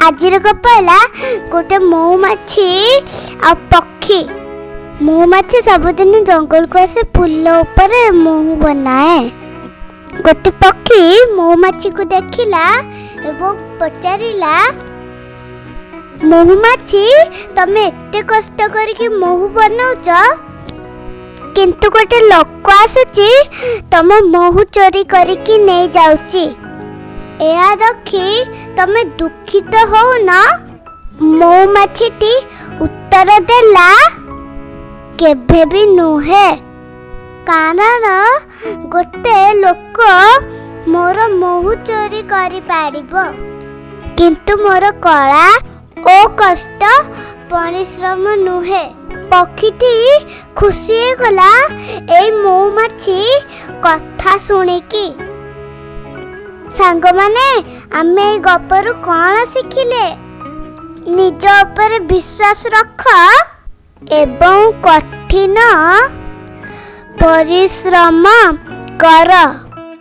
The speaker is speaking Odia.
ଆଜିର ଗପ ହେଲା ଗୋଟେ ମହୁମାଛି ଆଉ ପକ୍ଷୀ। ମହୁମାଛି ସବୁଦିନ ଜଙ୍ଗଲକୁ ଆସେ, ଫୁଲ ଉପରେ ମହୁ ବନାଏ। ଗୋଟେ ପକ୍ଷୀ ମହୁମାଛିକୁ ଦେଖିଲା ଏବଂ ପଚାରିଲା, ମହୁମାଛି, ତମେ ଏତେ କଷ୍ଟ କରିକି ମହୁ ବନାଉଛ, କିନ୍ତୁ ଗୋଟେ ଲୋକ ଆସୁଛି, ତମ ମହୁ ଚୋରି କରିକି ନେଇଯାଉଛି। ଏହା ଦେଖି ତମେ ଦୁଃଖିତ ହଉନ? ମହୁମାଛିଟି ଉତ୍ତର ଦେଲା, କେବେ ବି ନୁହେଁ, କାରଣ ଗୋଟେ ଲୋକ ମୋର ମହୁ ଚୋରି କରିପାରିବ, କିନ୍ତୁ ମୋର କଳା ଓ କଷ୍ଟ ପରିଶ୍ରମ ନୁହେଁ। ପକ୍ଷୀଟି ଖୁସି ହେଇଗଲା ଏଇ ମହୁମାଛି କଥା ଶୁଣିକି। ସାଙ୍ଗମାନେ, ଆମେ ଏଇ ଗପରୁ କ'ଣ ଶିଖିଲେ? ନିଜ ଉପରେ ବିଶ୍ୱାସ ରଖ ଏବଂ କଠିନ ପରିଶ୍ରମ କର।